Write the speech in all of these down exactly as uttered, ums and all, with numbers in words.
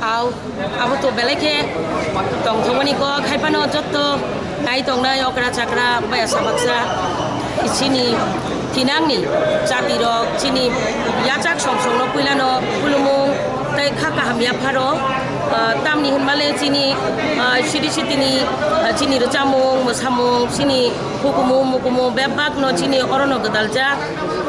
Au, abo to belai khe tongthokmani kok, hai phano jotto nai tongnai okra chakra baya sabaksa chini thinangni jatirok chini yachak song songno puilano khulumung tei kha kaham yapharo, ah, tamni hinmale chini, ah, siri sitini, ah, chini rwchapmung mwsamung chini hukumu mukumu bebakno chini orono gwdaljak.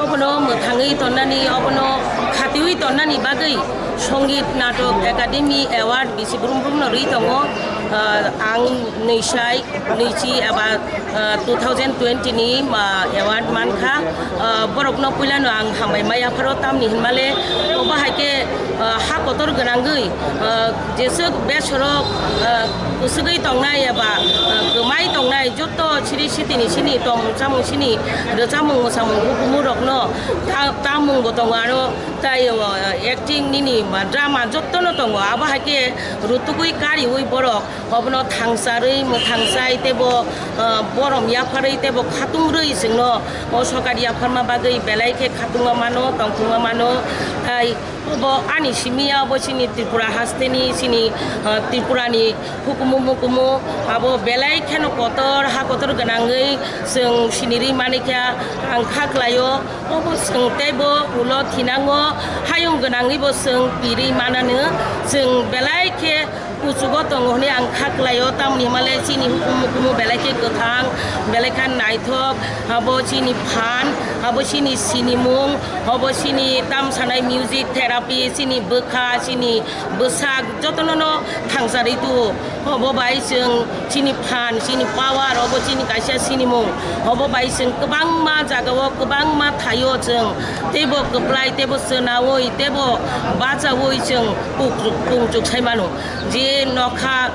Obono mwthangwi tonnani, obono khatiwi tonnani bagwi Songit Natok Academy Award bisi brum brumno rwi tongo. Ah, ang nwisai, nwichi eba, ah, two thousand twenty ni, ah, award mankha. Ah, borokno puilano ang hambai ma yapharo, tamni hinmale obo hai khe, ah, ha kotor gwnangwi, ah, jeswk besorok, ah, kwswgwi tongnai eba, ah, kwmai tongnai jotto siri sitini sini tongmung chamung sini rwchapmung mwsamung hukumu rokno ta-, tamung bo tongo aro tai, ah, acting nini ba drama jottono tongo, abo hai khe rutugwi kariui borok obono thangcharwi mwthangchai teibo, ah, borom yapharwi teibo khatungrwi chwngno o sokar yapharma bagwi belai khe khatungma mano, tongthokma mano, tai Bo ani simi ya, bo chini Tripura hasteni, chini, ah, Tripurani hukumu mukumu, abo belai kheno kotor, ha kotor gwnangwi chwng sinirwi manikha, ang kha khlaio. Obo chwng teibo ulo thinango, hayung gwnangwibo chwng pirwi mananw, chwng belai khe kuchugo tongo hwnwi ang kha khlaio, tamoni hwnmale chini hukumu mukumu belai khe kwthang, belai khe naithok, abo chini phan, abo chini sinimung, obo chini tamsanai music therapy, chini bwkha, chini bwsak jotono no thangcharwi tuo. Obo bai chwng chini phan, chini power, obo chini kaisa sinimung. Obo bai chwng kwbangma jagao, kwbangma thaio chwng teibo kwplai, teibo chwnaui, teibo bachaui chwng pung-, pungchuk sai mano. Je nokha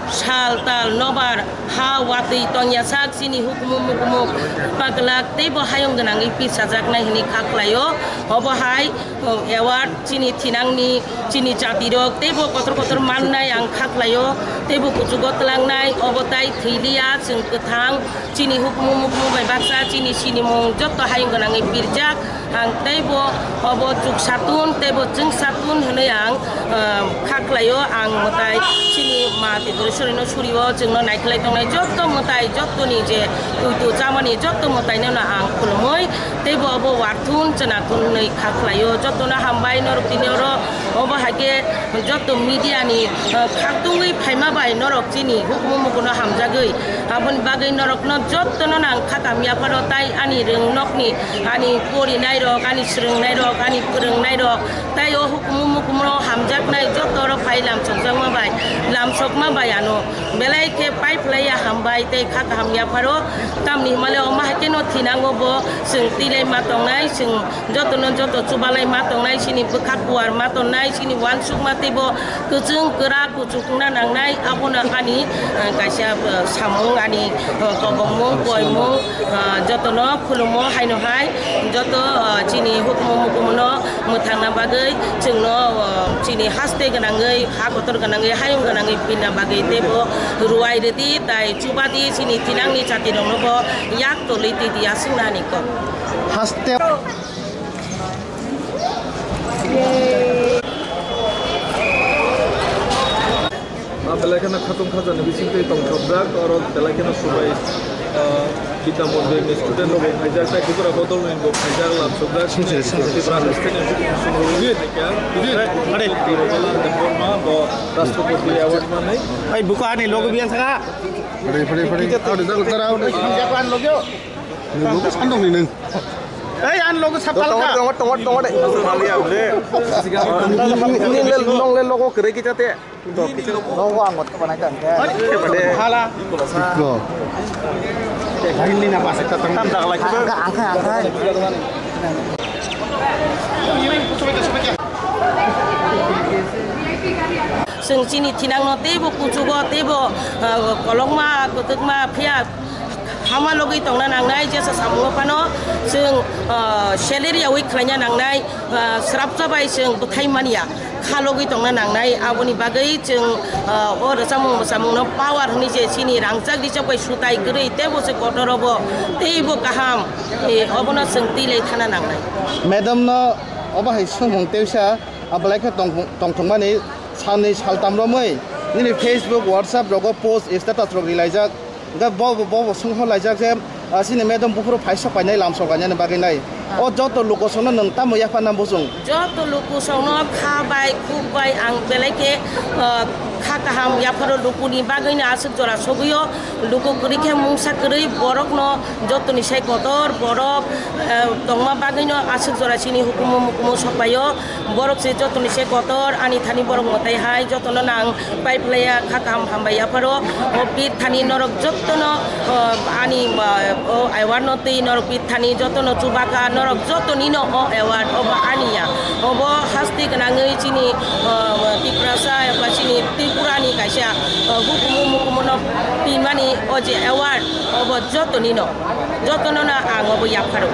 sal tal nobar ha watwi tongya sak chini hukumu mukumu paglak teibo hayung gwnangwi pisajaknai hwnwi kha khlaio. Obo hai, o, award chini thinangni, chini jatirok teibo kotor kotor mannai ang kha khlaio, teibo kuchugo twlangnai, obo tai thwiliya chwng kwthang chini hukumu mukumu bai baksa chini sinimung jotto hayung gwnangwi pirjak. Ang teibo obo chuk satun, teibo chwng satun hwnwi ang, ah, kha khlaio. Ang mwtai chini ma Tripureshwari no surio, chwngno naikhlai tongnai jotto mwtai, jottoni je twi tu chamani jotto mwtaino no ang khulumui, teibo obo warthun chwnathun hwnwi kha khlaio. Jottono hambai norok tini oro, obo hai khe jotto media ni, ah, khak tungwi phaima bai norok chini hukumu mukuno hamjagwi. Aboni bagwi norokno jottono nang kha kamya phano tai ani rwng nokni, ani porinai rok, ani swrwngnai rok, ani phrwngnai rok, tai o hukumu mukumu hamjaknai jotto rok phai lamsokjakma bai, lamsokma bai ano belai khe pai phlaiya hambai tei kha kaham yapharo. Tamni hwnmale omo hai kheno thinango bo chwng twilaima tongnai, chwng jotono joto chubalai ma tongnai, chini bwkha kuar ma tongnai, chini uansukma teibo kwchwng kwrak kuchukna nangnai, abono ani, eh, kaisa, eh, samung, ani, eh, kobongmung, poimung, eh, jotono khulumo haino hai, joto, eh, chini hukumu mukumuno mwthangna bagwi, chwngno, eh, chini haste gwnangwi, ha kotor gwnangwi, hayung gwnangwi phinna bagwi teibo ruai rwdi, tai chubadi, chini thinangni jatiroknobo yak tolwi twi di, aswknani kok. Haste. Ah, belai kheno khatung khajani bisingtwi tongthokjak, oro belai kheno subai, ah, Bidya Mondir ni student rok bo phaijak, tai Tripura bodol ni bo phaijak, lamsokjak, Tripura hasteni song rwgwi hai kha. Tripura Bala Debbarma bo Rashtrapati Award manwi. Ai, buka ani logo biang saka. Pare, pare, pare. Aro dal tara, aro. Ni logo sandong ni nang. Ei, an logo sapal ka. Tongor, tongor, tongor, tongor. Ni, ni, ni le, nong le logo kere kita te. Logo ang got ka banai ta. Hala. Tiko. Angka, angka, angka. Chwng chini thinangno teibo kuchugo, teibo, ah, kolokma, kwtwkma, phiya Hama logwi tongna nangnai, jesa samungo phano chwng, ah, salary yawi khlaina nangnai, ah, srapsa bai chwng bwthai manya, kha logwi tongna nangnai. Aboni bagwi chwng, ah, o rwchapmung mwchapmungno power hwnwi je chini rangchak richak bai sutai kwrwi teibo se kotor obo teibo kaham, eh, obono chwng twi lai thana nangnai. Madam no obo hai swngmung tewisa, ah, belai khe tongthung-, tongthungmani salnwi saltam romwi nini Facebook, WhatsApp rogo post, status rok rilaijak. Hwnkhe bo, bo, bo, bo songkha laijak je, ah, chini madam buphuru phaisa painai lam sok kainani bagwi nai. Ah. O joto lukusongno nwng tamo yapharna bujung? Joto lukusongno kha bai, khuk bai ang belai khe, ah, kha kaham yapharo lukuni bagwino aswk jora sogwio. Luku kwrwi khe mungsa kwrwi borokno jotoni sai kotor borok, ah, tongma bagwino aswk jora chini hukumu mukumu sokpaio. Borok se jotoni se kotor, ani thani borok mwtai hai, jotono nang pai phlaiya, kha kaham hambai yapharo. O pit thani norok jotono, o, ani, o, award no twi norok pit thani jotono chubakha, norok jotoni no o award obo ani ya. Obo hasti gwnangwi chini, o, Tiprasa eba chini Tripura ni kaisa, o, hukumu mukumu no pinmani o je award obo jotoni no, jotono no ang obo yapharo.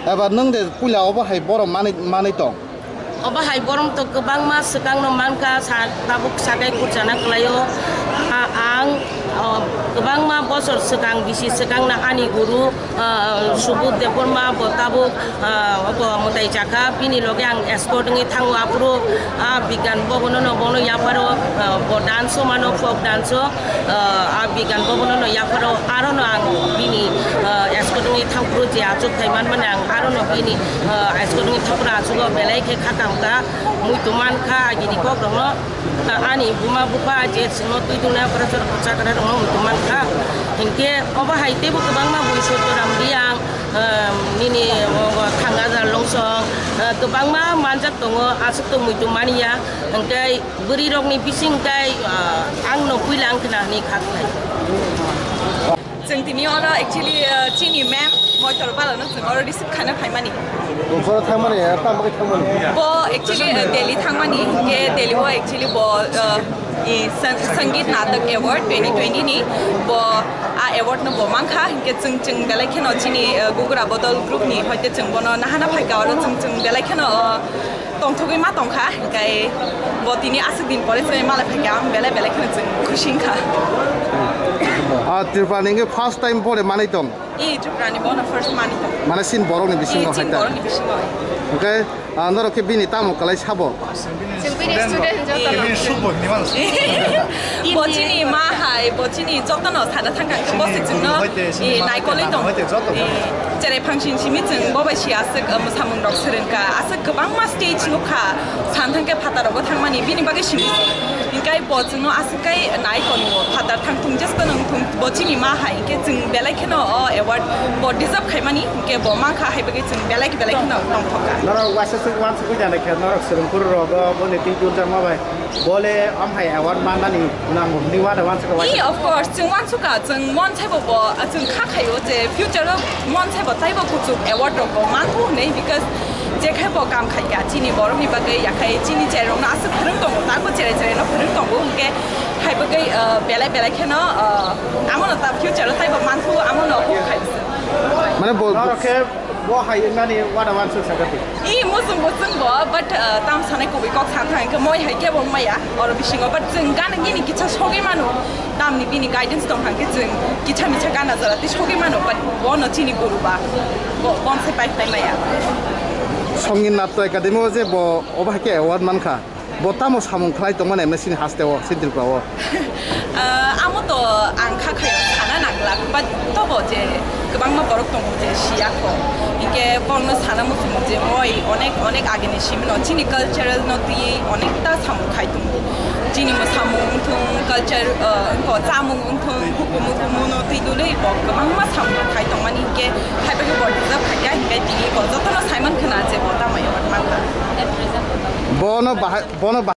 Eba nwng de puila obo hai borom manwi, manwi tong? Obo hai borom to kwbangma swkangno mankha, sa-, tabuk sakai kurchana kwlaio. A-, ang, o, kwbangma bosor swkang, bisi swkangno ani guru, o, Subudh Debbarma bo tabuk, o, obo mwtai chakha, bini loge ang escort wngwi thango aphuru, a, Bigyan Bhavan no bono yapharo, o, bo dance o mano, folk dance o. Ah, a Bigyan Bhavan no yapharo aro no ang bini, ah, escort wngwi thangphuru je achuk khai manmani ang aro no bini, ah, escort wngwi thangphuru achugo belai khe kha kaham kha muitu mankha agini kok rokno, ah, ani buma bupha je chwngno twi duna yapharo chwrwkho chakra rokno muitu mankha hinkhe obo hai teibo kwbangma bui Sottoram Riyang, ah, nini, oh, Thangazar Longsong, ah, kwbangma manjak tongo aswk to muitu manya hinkhe Bwrwi rokni bising tai, ah, ang no puila ang khna hwnwi kha khlai. Chwng tini oro actually, ah, chini ma'am Moitor Bala no chwng oro receive khana phaimani. Bo oro thangmani, ah, tamo khe thangmani? Bo actually, ah, Delhi thangmani, hinkhe Delhi o actually bo, ah, i San-, Sangeet Natak Award twenty twenty ni bo a award no bo mankha, hinkhe chwng, chwng belai kheno chini, ah, Gugura Bodol group ni hoite chwng bono nahana phaikha oro chwng, chwng belai kheno, ah, tongthogwi ma tongkha, hinkhe bo tini aswk din pore se malai phaikha, ang belai belai kheno chwng khusi wngkha. Ah, Tripura ni hwnkhe first time pore manwi tong? I Tripura ni bono first manwi tong. Mane sin borok ni bisingo. I sin hai ta? Borok ni bisingo. Hwnkhe, ah, norok khe bini tamo kwlai sabo? Chwng bini student joto no. Bo chini ma hai, bo chini joto no sana thangkha, bo se chwngno, i, naikolwi tong. I, cherai phangsin simi chwng bo bai si aswk, um, samung rok swrwngkha, aswk kwbangma stage nukha, san thangkhe phataro bo thangmani, bini bagwi simi. Hinkhe bo chwngno aswk kai nai tongo, phatar thang thung, jesko nang thung, bo chini ma hai, hinkhe chwng belai kheno o award bo deserve khaimani, hinkhe bo mankha hai bagwi chwng belai belai kheno tongthokha. Norok waisa swk wansugwi jana khe norok swrwngphuru rogo boni twi duljakma bai. Bole amhai award mannani nango hwnwi uansa uansa khe waisa. Ee, of course, chwng uansukha, chwng mon saibo bo, chwng kha khaio je future o mon saibo taibo kuchuk award rok bo manthu hwnwi, because je khai bo kam khaikha chini borokni bagwi, yakhai chini cherokno aswk phwrwng tongo, tabo cherai cherai no phwrwng tongo, hwnkhe hai bagwi, ah, belai belai kheno, ah, amono ta future o taibo manthu, amono hope khai bwswk. Mane bo norok khe Bo hai wngnani uana uansuk sakha di. I muchung muchung bo, but, uh, tam sanai kubui kok san thang khe moi hai kebo wngmaya oro bisingo, but chwng gana gini kisa sogwi mano. Tamni bini guidance tong thang khe chwng kisa misa gana jora tei sogwi mano, but bono chini guru ba. Bo, bon se pai pai maya. Songni Natto Academy o je bo obo hai khe award mankha. Bo tamo samung khlai tongmani M S C ni haste o, Central Tripura o? Ah, amo to ang kha khayo sana nangla, but tobo je kwbangma borok tongo je siya kho. Hinkhe borokno sana muchungo je moi onek, onek agini simino chini cultural no twiwi onekta samung khai tongo. Chini mwsamung wngthung, culture, ah, wngkho chamung wngthung, hukumu tumuno twi dulwi bo kwbangma samung khai tongmani hinkhe hai bagwi bo deserve khaikha hinkhe tini bo jotono saiman khna je bo tamo award mankha. Bono bahai, bono bahai